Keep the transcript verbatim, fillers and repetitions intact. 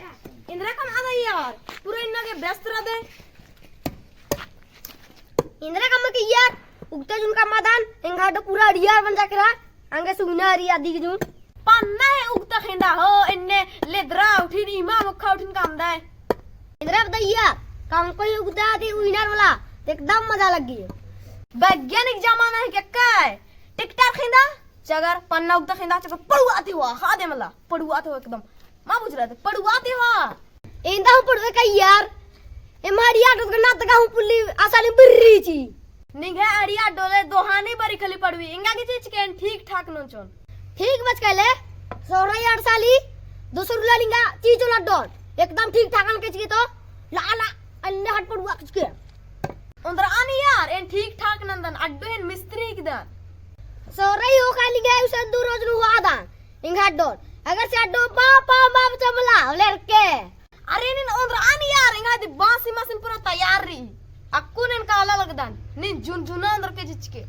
एन्दरा कमआ दन यार, पूरा इन्ना गे व्यस्त रअदय। एन्दरा कमआ के यार, उगता जुन कमआ दन, एंगा अड्डो पूरा अड़ियार मंजा केरा, अंगे सुगना अरी अदी गे जुन। पन्ना है उगता खेंदा हो, एन्ने लेदरा उठिन, इमा मोक्खा उठिन कमदय। एन्दरा बअदय यार, कम कोई उगता ती उइनर मला, ते एकदम मजा लग्गी। वैज्ञानिक जमाना है केक्का है? ट्रैक्टर खेंदा, चगर पन्ना उगता खेंदा, चगर पड़ुआ ती हुआ, ख़ादे मला, पड़ुआ ती हुआ एकदम। मा बुझरआ दे, पड़ुआ ती हुआ। एन्दा हूँ पड़ुआ का यार। एमा अड़िया अड्डो गे ना तगा हूँ पुल्ली असालिम बर्री ची। निंग्है अड़िया अड्डो ले दोहानी बरी खली पड़ुई, एंगा गे चिच्चके एन ठीक ठाक नोन चिओन। ठीक बचकय ले, सोहराई अड्डा साली, दोसर उल्ला लिंगा चिच्चोन अड्डोन। एकदम ठीक ठाक नोन चिच्चके तो, ला ला, अन्ने हट पड़ुआ चिच्चके। ओन्द्रआ नी यार, एन ठीक ठाक नन्दन, अड्डो एन मिस्त्री हिकदन। सोहराई होका लिंगा उसन दू रोज नू होआ दन, एंग्है अड्डोन। अगर से अड्डो पा, पा, पा, चमला, ओले रखे। अरे नीन ओन्द्रआ नी यार, एंगा दी बांसी मशीन पूरा तैयार रई। अक्कुन एन काला लगदन, नीन झुनझुना ओन्द्रके चिच्चके।